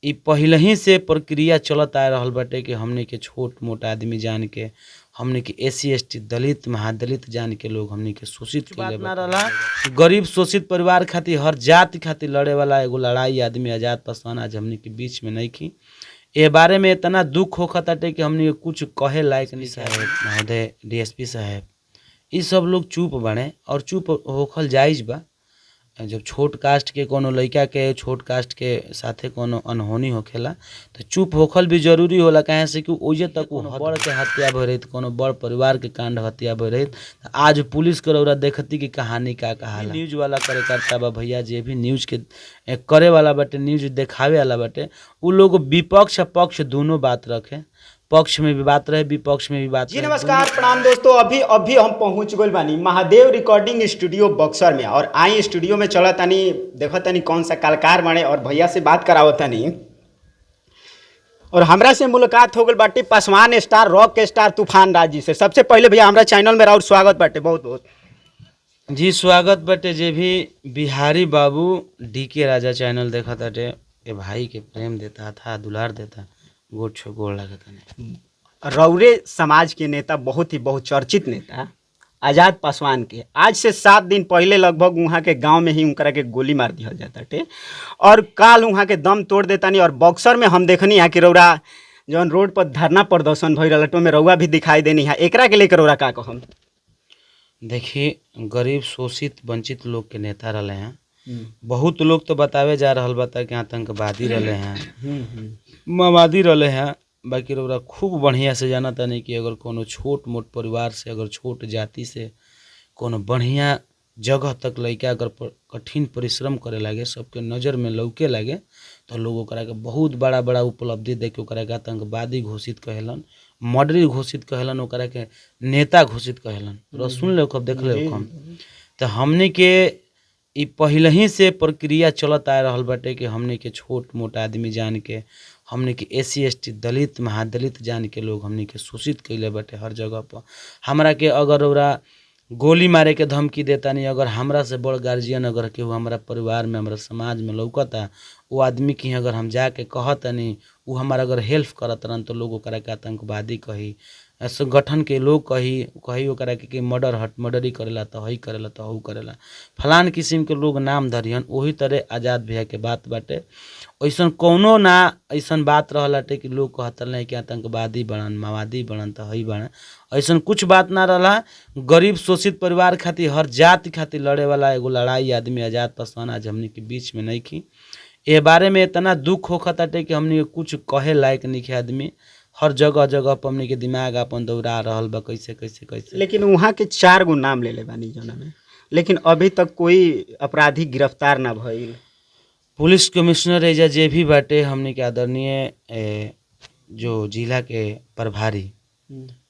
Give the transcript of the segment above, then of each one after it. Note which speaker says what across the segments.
Speaker 1: इ पहिलही से प्रक्रिया चलत आ रहल बाटे कि हमनी के छोट मोट आदमी जान के, हमनी के एस सी एस टी दलित महादलित जान के लोग हमनी के शोषित कइले ना रहला। गरीब शोषित परिवार खातिर, हर जाति खातिर लड़े वाला एगो लड़ाई आदमी आजाद पासवान आज हमनी के बीच में नइखी। ए बारे में इतना दुख होखताटे कि हमनी के कुछ कहे लायक नहीं। साहेब महोदय, डीएसपी साहेब, इ सब लोग चुप बाड़े और चुप होखल जायज बा। जब छोट कास्ट के कोनो लइका के छोट कास्ट के साथे कोनो अनहोनी होखेला तो चुप होखल भी जरूरी होला, काहे से कि ओइजे तक उ बड़ के हत्या भइल रहित, कोनो बड़ परिवार के कांड हत्या भइल रहित, त आज पुलिस के रउरा देखती कि कहानी का कहाला। न्यूज वाला कार्यकर्ता बा भैया, जे भी न्यूज के करे वाला बाटे, न्यूज देखावे वाला बाटे, उ लोग विपक्ष पक्ष दोनों बात रखे, पक्ष में भी बात रहे, विपक्ष में भी बात
Speaker 2: जी
Speaker 1: रहे।
Speaker 2: नमस्कार, प्रणाम दोस्तों। अभी अभी हम पहुंच गइल बानी महादेव रिकॉर्डिंग स्टूडियो बक्सर में और आई स्टूडियो में चला तानी, देखा तानी कौन सा कलाकार बाड़े और भैया से बात करावत तानी। और हमरा से मुलाकात हो गइल बाटे पासवान स्टार, रॉक स्टार तूफान राज जी से। सबसे पहले भैया, हमरा चैनल में और स्वागत बाटे बहुत बहुत।
Speaker 1: जी, स्वागत बाटे। जे भी बिहारी बाबू डी के राजा चैनल देखा ताटे, ए भाई के प्रेम देता था, दुलार देता, गोड़ छो गोड़ लागत नहीं।
Speaker 2: रौरे समाज के नेता, बहुत ही बहुचर्चित नेता आज़ाद पासवान के आज से 7 दिन पहले लगभग वहाँ के गांव में ही उनकरा के गोली मार दिहल जाता टे और काल वहाँ के दम तोड़ देता नहीं। और बक्सर में हम देखनी है कि रौरा जौन रोड पर धरना प्रदर्शन भइल रहल में रौआ भी दिखाई देनी है। एकरा के लेकर रौरा का कहम?
Speaker 1: देखिए, गरीब शोषित वंचित लोग के नेता रहले हैं। बहुत लोग तो बतावे जा रहल बा कि आतंकवादी रहले हैं, माओवादी रहले हैं। बाकी रउरा खूब बढ़िया से जाना तानी कि अगर कोनो छोट मोट परिवार से, अगर छोट जाति से कोनो बढ़िया जगह तक लइका अगर कठिन परिश्रम करे लागे, सबके नज़र में लौके लागे, तो लोग ओकरा के बहुत बड़ा बड़ा उपलब्धि दे के ओकरा के आतंकवादी घोषित कहेलन, मर्डरी घोषित कहेलन, ओकरा के नेता घोषित कहेलन। रउआ सुन ले कब, देख ले कम। तो हमनी के इ पहिलही से प्रक्रिया चलत आ रहल बाटे कि हमनी के छोट मोट आदमी जान के, हमनी के एस सी एस टी दलित महादलित जान के लोग हमनी के शोषित कइले बाटे हर जगह पर। हमरा के अगर रउरा गोली मारे के धमकी देतानी, अगर हमरा से बड़ गार्जियन अगर केहू हमरा परिवार में, हमरा समाज में लौकता, वो आदमी के अगर हम जाके कहतनी, उ हमार अगर हेल्प करत रहन, तो लोग ओकरा के आतंकवादी कही, संगठन के लोग कही कही ओकरा के कि मर्डर हट, मर्डरी करेला, त हई करेला, त हऊ करेला, फलान किस्म के लोग नाम धरिहन। ओही तरह आज़ाद भैया के बात बाटे। ऐसन कौनो ना ऐसन बात रहल बाटे कि लोग कहत रहे कि आतंकवादी बड़न, माओवादी बड़न, त हई बड़न। ऐसन कुछ बात ना रहला। गरीब शोषित परिवार खातिर, हर जाति खातिर लड़े वाला एगो लड़ाई आदमी आज़ाद पासवान आज हमनी के बीच में नइखी। ए बारे में इतना दुख होखताटे कि हमनी के कुछ कहे लायक नइखे आदमी। हर जगह जगह पर हमनी के दिमाग अपन दौड़ा रहल बा, कैसे कैसे कैसे।
Speaker 2: लेकिन वहाँ के चार गो नाम ले ले बानी जौना में, लेकिन अभी तक कोई अपराधी गिरफ्तार ना भइल।
Speaker 1: पुलिस कमिश्नर एजा जे भी बाटे, हमनी के आदरणीय जो जिला के प्रभारी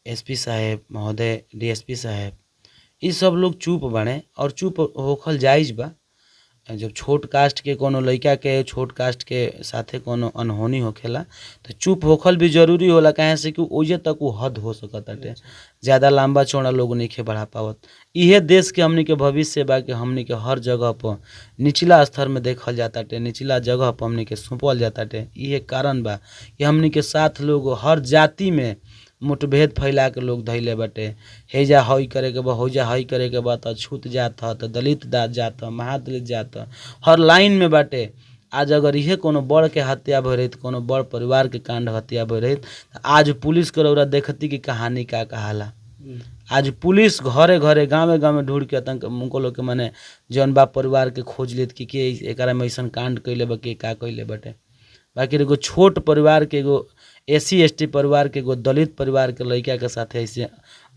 Speaker 1: एसपी साहेब महोदय, डीएसपी साहेब, इ सब लोग चुप बाड़े और चुप होखल जायज बा। जब छोट कास्ट के कोनो लइका के छोट कास्ट के साथे कोनो अनहोनी होखेला तो चुप होखल भी जरूरी होला, काहे से कि ओइजे तक उ हद हो सकताटे, ज़्यादा लंबा चौड़ा लोग नइखे बढ़ा पावत। इहे देश के हमनी के भविष्य बा कि हमनी के हर जगह पर निचला स्तर में देखल जाताटे, निचला जगह पर हमनी के सौंपल जाताटे। इहे कारण बा कि हमनी के साथ लोग हर जाति में मुठभेद फैला के लोग धैले बाटे। हेजा हई करे के बा, होइजा हई करे के बा, त अछूत जात ह, त दलित जात ह, महादलित जात ह, हर लाइन में बाटे। आज अगर इहे कोनो बड़ के हत्या भइल रहित, कोनो बड़ परिवार के कांड हत्या भइल रहित, त आज पुलिस के रउरा देखती कि कहानी का कहाला। आज पुलिस घरे घरे, गाँवे गाँवे ढूंढ के आतंक उनको लोग के माने जौन बा परिवार के खोज लेत कि के एकरा में अइसन कांड कइले बा, के का कइले बाटे। बाकी एगो छोट परिवार के, एगो एस सी एस टी परिवार के, एगो दलित परिवार के लइका के साथे ऐसे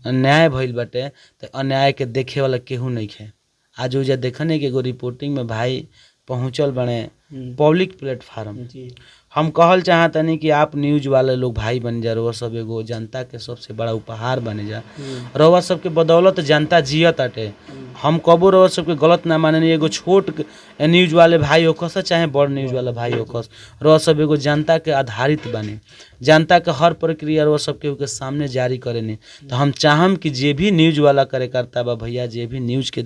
Speaker 1: अन्याय भइल बाटे, त अन्याय के देखे वाला केहू नइखे। आज ओइजा देखनी कि एगो रिपोर्टिंग में भाई पहुंचल बने पब्लिक प्लेटफार्म। हम कहल चाहतनी कि आप न्यूज वाले लोग भाई बन जा, रउआ सब एगो जनता के सबसे बड़ा उपहार बने जा। रउआ सबके बदौलत जनता जियत ताटे। हम कबो रउआ सबके गलत ना माननी। एगो छोट न्यूज वाले भाई होखस, चाहे बड़ न्यूज वाला भाई होखस, रउआ सब एगो जनता के आधारित बानी। जनता के हर प्रक्रिया रउआ सबके के सामने जारी करेनी। तो हम चाहम कि जे भी न्यूज वाला कार्यकर्ता बा भैया, जे भी न्यूज के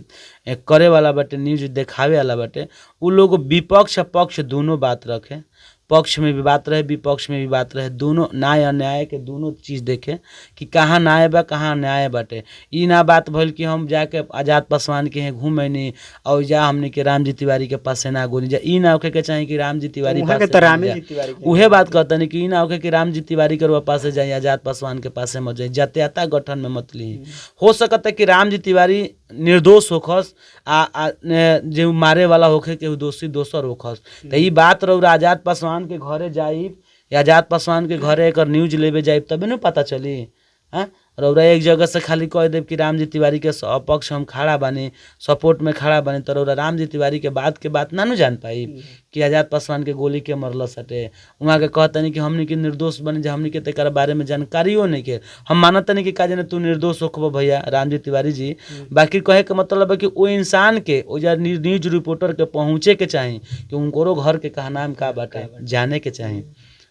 Speaker 1: करे वाला बाटे, न्यूज देखावे वाला बाटे, उ लोग विपक्ष पक्ष दोनों बात रखे। पक्ष में भी बात रहे, विपक्ष में भी बात रहे, दोनों न्याय अन्याय के दोनों चीज़ देखे कि कहाँ न्याय बा कहाँ अन्याय बाटे। ई ना बात भइल कि हम जाके आज़ाद पासवान के यहाँ घूमैनी और जा हमनी के रामजी तिवारी के पास ना गोनी जा, ई ना होखे के चाही कि रामजी तिवारी
Speaker 2: वहाँ के
Speaker 1: पास
Speaker 2: तो रामे जी तिवारी के।
Speaker 1: उहे बात कहतनी कि ई ना होखे कि रामजी तिवारी के पास जाई, आज़ाद पासवान के पास मत जाई, जात्याता गठन में मत ली। हो सकता है कि रामजी तिवारी निर्दोष होखस आ, आ ने, जे मारे वाला होखे के दोषी दोसर होखस। त ई बात रउरा आज़ाद पासवान के घरे जाइब या आज़ाद पासवान के घरे एकर न्यूज लेबे जाइब तबे न पता चली। हाँ, रउरा एक जगह से खाली कह देब कि रामजी तिवारी के पक्ष हम खड़ा बानी, सपोर्ट में खड़ा बानी, तो रउरा रामजी तिवारी के बात के बात ना नु जान पाई कि आज़ाद पासवान के गोली के मरल सटे। वहाँ के कहतनी कि हमनी के निर्दोष बनी जा, हमनी के तेकर बारे में जानकारियो नहीं के, हम मानतनी कि का जाने तू निर्दोष होखबो भैया रामजी तिवारी जी। बाकी कहे के मतलब है कि वो इंसान के ओ जा न्यूज रिपोर्टर के पहुँचे के चाही कि उनकोरो घर के कहा नाम का बाटे, जाने के चाही,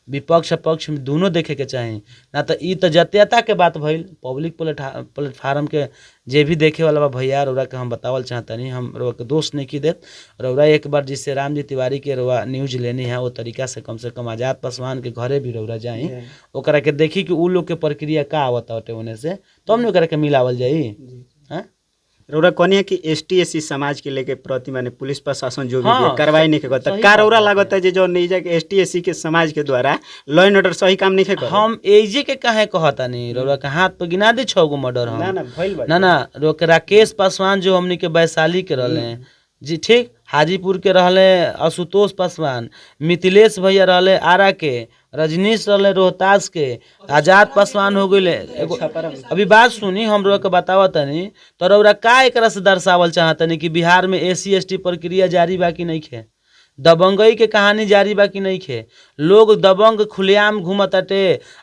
Speaker 1: विपक्ष पक्ष में दोनों देखे के चाही ना। तो ई तो जातीयता के बात भइल। पब्लिक प्लेटफार्म के जे भी देखे वाला बा भैया रउरा के हम बतावल चाहतनी, हम रउरा के दोष नहीं देत। रउरा एक बार जिससे रामजी तिवारी के रउरा न्यूज लेनी है वो तरीका से कम आज़ाद पासवान के घरे भी रउरा जाई, ओकरा के देखी कि उ लोग के प्रक्रिया का आवत बाटे ओने से, तब न ओकरा के मिलावल जाई। हाँ,
Speaker 2: रउरा कहनी है कि एस टी एस सी समाज के लेके प्रति माने पुलिस प्रशासन जो भी
Speaker 1: हाँ,
Speaker 2: है, कार्रवाई नहीं करता,
Speaker 1: सही
Speaker 2: का
Speaker 1: बात
Speaker 2: रउरा
Speaker 1: बाटे।
Speaker 2: लागत है जे जो नहीं जाके एस टी एस सी के समाज के द्वारा लॉ एंड ऑर्डर सही काम नहीं कर
Speaker 1: हम एजे के काहे कहतानी, रउरा के हाथ पर गिना दी 6 गो मर्डर हम
Speaker 2: ना ना भइल बाटे।
Speaker 1: ना ना रोक राकेश पासवान जो हमनी के वैशाली के रहले हैं जी, ठीक, हाजीपुर के रहले आशुतोष पासवान, मिथिलेश भैया रहले आरा के, रजनीश रहले रोहतास के, आज़ाद पासवान हो गए। एगो अभी बात सुनी हम रउरा के बतावतनी, तो रउरा का एकरा से दर्शावल चाहतनी कि बिहार में एस सी एस टी प्रक्रिया जारी बा कि नहीं खे, दबंगई के कहानी जारी बा कि नहीं खे, लोग दबंग खुलेआम घूमताटे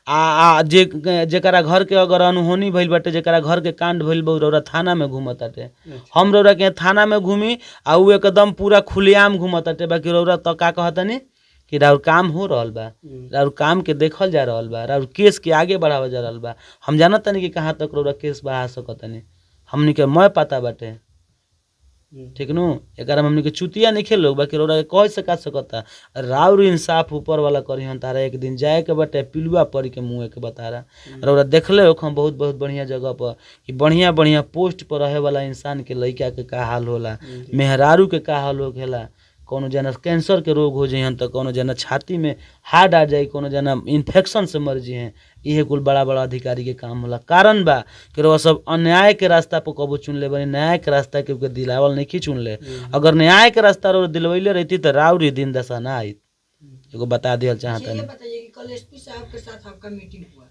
Speaker 1: आ आ जे जेकरा घर के अगर अनहोनी भइल बाटे, जेकरा घर के कांड भइल बा, उ रउरा थाना में घूमताटे। हम रउरा के थाना में घूमी आ उ एकदम पूरा खुलेआम घूमताटे, बाकी रउरा त का कहतनी कि राउर काम हो रहल बा, राउर काम के देखल जा रहल बा, राउर केस के आगे बढ़ावल जा रहल बा। हम जानतनी कि कहाँ तक रउरा केस बढ़ा सकतनी, हमनी के मय पता बाटे, ठीक नु। एकरा में हमनी के चुतिया नहीं खेलो, बाकी रउरा के कह सका सकता राउर इंसाफ ऊपर वाला करी हन तारा एक दिन जाए के बाटे पिलुआ पड़ी के मुँह के बतारा। रउरा देखले हो हम बहुत बहुत बढ़िया जगह पर कि बढ़िया बढ़िया पोस्ट पर रहे वाला इंसान के लइका के का हाल होला, मेहरारू के का हाल होखेला, कोनो जना कैंसर के रोग हो जइहन त कोनो जना छाती में हार्ड आ जाई, कोनो जना इन्फेक्शन से मर जिहें। इहे कुल बड़ा बड़ा अधिकारी के काम होला। कारण बा कि रउआ सब अन्याय के रास्ता पर कबो चुन ले बनी, न्याय के रास्ता के दिलावल नहीं चुन ले। अगर न्याय के रास्ता रउआ दिलवैले रहती त राउर दिन दशा ना आइत। एगो बता दियल चाहतनी।
Speaker 3: ये बताइए कि कल एसपी साहब के साथ आपका मीटिंग हुआ।